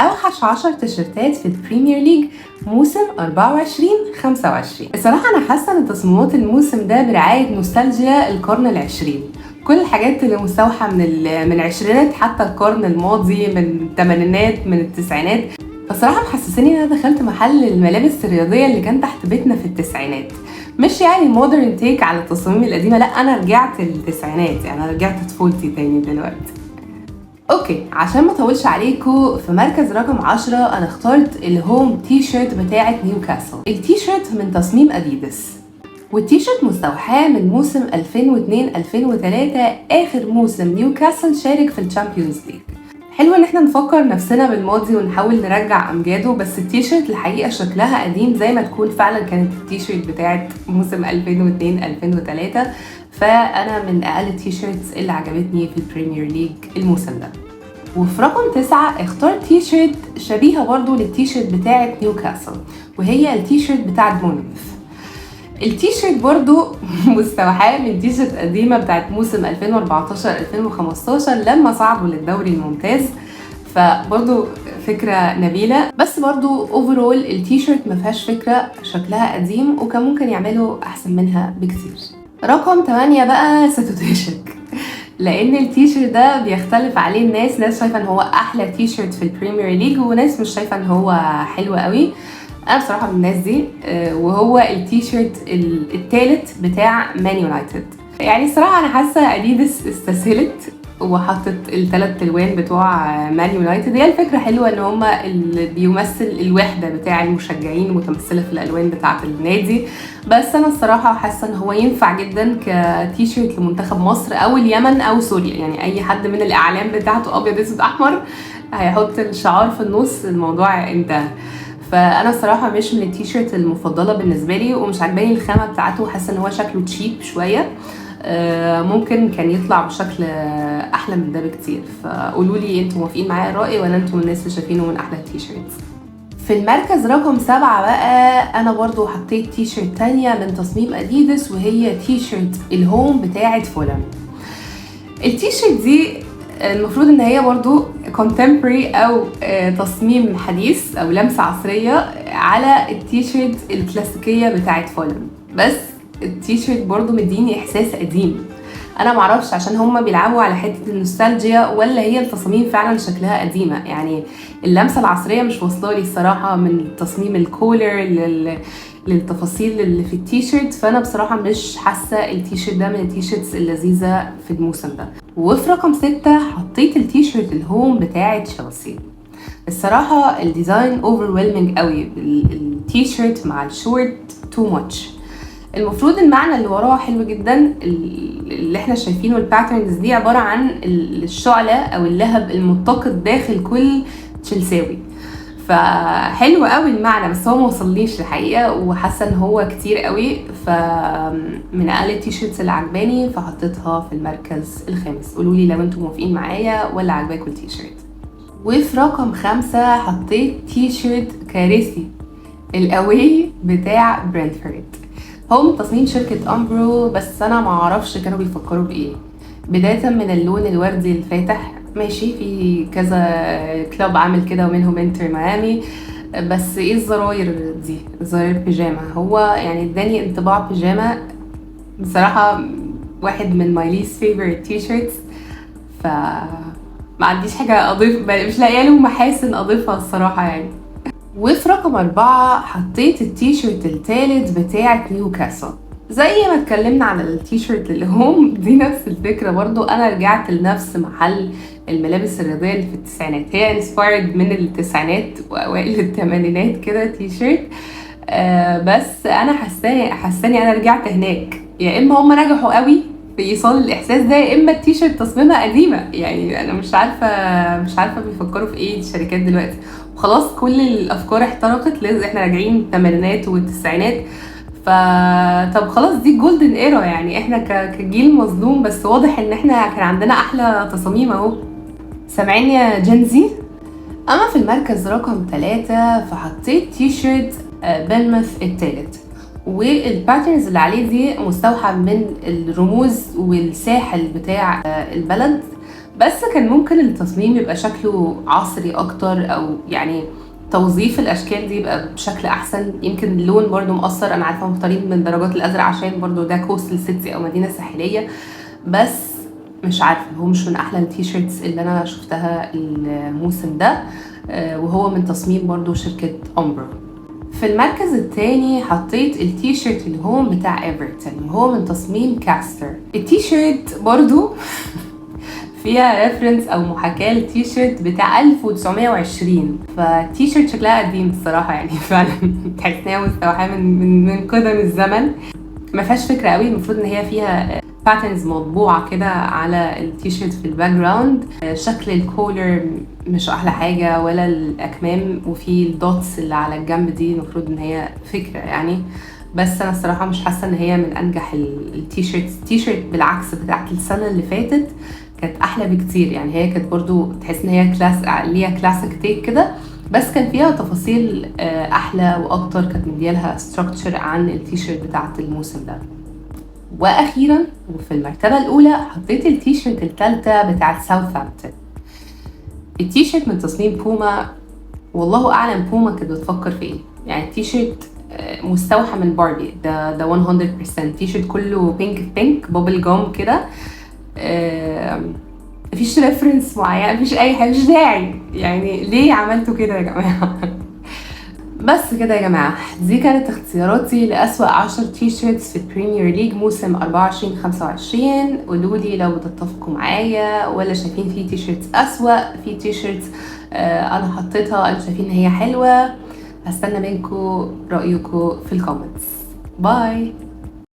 اوحش 10 تيشرتات في ال Premier League موسم 24 25. الصراحة انا حاسه ان تصميمات الموسم ده برعاية نوستالجيا القرن العشرين، كل الحاجات اللي مستوحى من العشرينات حتى القرن الماضي، من الثمانينات، من التسعينات. فصراحة محسساني ان انا دخلت محل الملابس الرياضية اللي كان تحت بيتنا في التسعينات، مش يعني modern take على التصاميم القديمه، لا انا رجعت التسعينات، يعني انا رجعت طفولتي تاني دلوقتي. okay، عشان ما اطولش عليكم، في مركز رقم 10 انا اخترت ال home t-shirt بتاعه نيوكاسل. التيشيرت من تصميم اديداس، والتيشيرت مستوحاة من موسم 2002 2003، اخر موسم نيوكاسل شارك في ال Champions League. حلو ان احنا نفكر نفسنا بالماضي ونحاول نرجع امجاده، بس التيشيرت الحقيقة شكلها قديم زي ما تكون فعلا كانت التيشيرت بتاعت موسم 2002 2003. فانا من اقل ال t-shirts اللي عجبتني في ال Premier League الموسم ده. وفي رقم 9 اخترت تيشيرت شبيهة برضو للتيشيرت بتاعت نيوكاسل، وهي التيشيرت بتاعت بورنموث. التيشيرت برضو مستوحاة من تيشيرت قديمة بتاعت موسم 2014 2015 لما صعدوا للدوري الممتاز، فبرضو فكرة نبيلة، بس برضو overall التيشيرت ما فيهاش فكرة، شكلها قديم وكان ممكن يعملوا احسن منها بكتير. رقم 8 بقى ستدهشك، لان التيشيرت ده بيختلف عليه الناس، ناس شايفه ان هو احلى تيشيرت في ال Premier League وناس مش شايفه ان هو حلو قوي. انا بصراحة من الناس دي. وهو التيشيرت الثالث بتاع مان يونايتد. يعني الصراحة انا حاسه اديدس استسهلت وحطت الثلاث الوان بتوع مان يونايتد. هي الفكرة حلوة ان هما اللي بيمثل الوحدة بتاع المشجعين متمثلة في الالوان بتاعه النادي، بس انا الصراحة حاسه ان هو ينفع جدا كتيشيرت لمنتخب مصر او اليمن او سوريا، يعني اي حد من الاعلام بتاعته ابيض اسود احمر هيحط الشعار في النص، الموضوع انتهى. فانا الصراحة مش من التيشيرت المفضلة بالنسبة لي، ومش عجباني الخامة بتاعته، حاسه ان هو شكله cheap شويه، ممكن كان يطلع بشكل احلى من ده بكتير. فقولوا لي انتوا موافقين معايا الرأي ولا انتوا من الناس اللي شايفينه من احلى ال t-shirts؟ في المركز رقم 7 بقى انا برضو حطيت تيشيرت تانية من تصميم اديداس، وهي تيشيرت ال home بتاعة فولهام. التيشيرت دي المفروض ان هي برضو contemporary او تصميم حديث او لمسة عصرية على التيشيرت الكلاسيكية بتاعت فولهام، بس التيشيرت برضو مديني احساس قديم. انا معرفش عشان هما بيلعبوا على حتة النوستالجيا ولا هي التصاميم فعلا شكلها قديمة، يعني اللمسة العصرية مش واصله لي الصراحة من تصميم ال collar للتفاصيل اللي في التيشيرت. فانا بصراحة مش حاسة التيشيرت ده من ال t-shirts اللذيذة في الموسم ده. وفي رقم 6 حطيت التيشيرت ال home بتاعة تشيلسي. الصراحة ال design overwhelming قوي، التيشيرت مع الشورت too much. المفروض المعنى اللي وراه حلو جدا، اللي احنا شايفينه ال patterns دي عبارة عن الشعلة او اللهب المتقد داخل كل تشيلساوي، فحلو قوي المعنى، بس هو ما وصليش الحقيقة وحاسة ان هو كتير قوي. فمن اقل ال t-shirts اللي عجباني، فحطيتها في المركز الخامس. قولوا لي لو انتم موافقين معايا ولا عجباكم التيشيرت. وفي رقم 5 حطيت تيشيرت كارثي، ال away بتاع برنتفورد. هو من تصميم شركة أمبرو، بس أنا معرفش كانوا بيفكروا بإيه. بداية من اللون الوردي الفاتح، ماشي، في كذا club عامل كده ومنهم انتر ميامي، بس ايه الزراير دي؟ زراير بيجامة. هو يعني اداني انطباع بيجامة بصراحة. واحد من my least favorite t-shirts، ف ما عنديش حاجة أضيف، مش لاقية له محاسن أضيفها الصراحة يعني. وفي رقم 4 حطيت التيشيرت التالت بتاعة نيوكاسل. زي ما اتكلمنا على التيشيرت اللي home دي، نفس الفكرة برضو، أنا رجعت لنفس محل الملابس الرياضية اللي في التسعينات. هي inspired من التسعينات وأوائل الثمانينات كده تيشيرت، بس أنا حاساني أنا رجعت هناك. يا إما هم نجحوا قوي في ايصال الاحساس ده، يا اما التيشيرت تصميمها قديمه. يعني انا مش عارفه بيفكروا في ايه الشركات دلوقتي، وخلاص كل الافكار احترقت، لازم احنا راجعين الثمانينات والتسعينات. طب خلاص دي golden era، يعني احنا كجيل مظلوم، بس واضح ان احنا كان عندنا احلى تصاميم اهو. سامعين يا Gen Z؟ اما في المركز رقم 3 فحطيت تيشيرت بورنموث الثالث، وال patterns اللي عليه دي مستوحى من الرموز والساحل بتاع البلد، بس بس كان ممكن التصميم يبقى شكله عصري اكتر، او يعني توظيف الاشكال دي يبقى بشكل احسن. يمكن اللون برضو مؤثر، انا عارفه مختارين من درجات الازرق عشان برضو ده coastal city او مدينة ساحليه، بس مش عارفه، هو مش من احلى ال T-shirts اللي انا شفتها الموسم ده، وهو من تصميم برضو شركة Umbro. في المركز الثاني حطيت التيشيرت ال home بتاع ايفرتون، وهو من تصميم Caster. التيشيرت برضو فيها reference او محاكاة للتيشيرت بتاع 1920، فالتيشيرت شكلها قديم الصراحة يعني فعلا تحس ان هي مستوحاة من قدم الزمن. ما فيهاش فكرة قوي، المفروض ان هي فيها patterns مطبوعة كده على التيشيرت في ال background. شكل ال collar مش احلى حاجة ولا الاكمام، وفي ال dots اللي على الجنب دي المفروض ان هي فكرة يعني، بس انا الصراحة مش حاسه ان هي من انجح ال T-shirts. التيشيرت بالعكس بتاعت السنة اللي فاتت كانت احلى بكتير، يعني هي كانت برضو تحس ان هي class، ليها classic take كده، بس كان فيها تفاصيل احلى واكتر، كانت مديالها structure عن التيشيرت بتاعت الموسم ده. واخيرا وفي المرتبة الاولى حطيت التيشيرت الثالثة بتاعت ساوثهامبتون. التيشيرت من تصميم بوما، والله اعلم بوما كانت بتفكر في ايه. يعني التيشيرت مستوحى من باربي، ده 100%. تيشيرت كله pink في pink bubble gum كده، مفيش reference معين، مفيش اي حاجه، مفيش داعي، يعني ليه عملتوا كده يا جماعة؟ بس كده يا جماعة، دي كانت اختياراتي لأسوأ 10 T-shirts في ال Premier League موسم 24-25. قولوا لي لو بتتفقوا معايا ولا شايفين في T-shirts أسوأ، في T-shirts انا حطيتها انتوا شايفين ان هي حلوة. هستنى منكم رأيكم في ال comments. bye.